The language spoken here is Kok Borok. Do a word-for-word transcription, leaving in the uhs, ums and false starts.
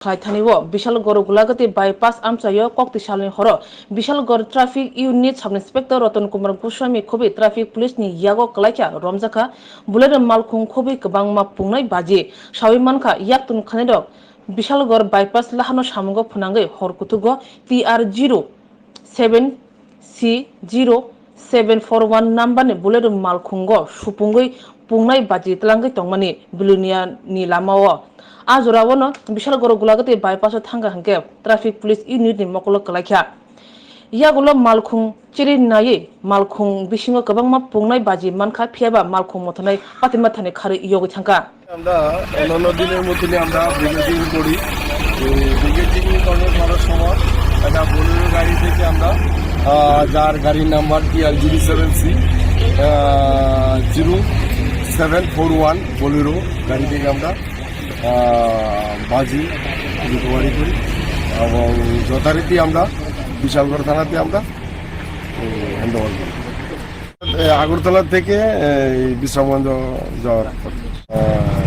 khlai thani o Bishalgarh Gulagati bypass amchaio kokti salni horo Bishalgarh traffic unit sub inspector Ratan Kumar Goswami khobwi traffic police ni yago kwlaikha romjakha Bolero malkhung khobwi kwbangma pungnai baji sawi mankha yaktun khanirok Bishalgarh bypass lahano samungo phwnangwi hor kuthugo T R zero seven C zero seven four one number ni Bolero malkhungo supungwi pungnai baji tlangwi tongmani Bilonia ni lamao. A jorao no Bishalgarh Gulagati bypass o thangkha hwnkhe traffic police unit ni mokolo kwlaikha. Yagulo malkhung chiri naiwi malkhung bisingo kwbangma pungnai baji mankha, phiyaba malkhung mothonai patima thani kharwi yogwi thangkha. আমরা অন্যান্য দিনের মতনই আমরা ব্রিগেডিং করি। তো ব্রিগেডিং করার করার সময় একটা বোলেরো গাড়ি থেকে আমরা, আহ, যার গাড়ির number T R zero seven C zero seven four one Bolero গাড়ি থেকে আমরা, আহ, বাজি রিকভারি করি এবং যথারীতি আমরা বিশালগড় থানাতে আমরা, উম, হ্যান্ড ওভার করি। এ, আগরতলা থেকে, এ, বিশ্রামগঞ্জ যাওয়ার পথে। আহ,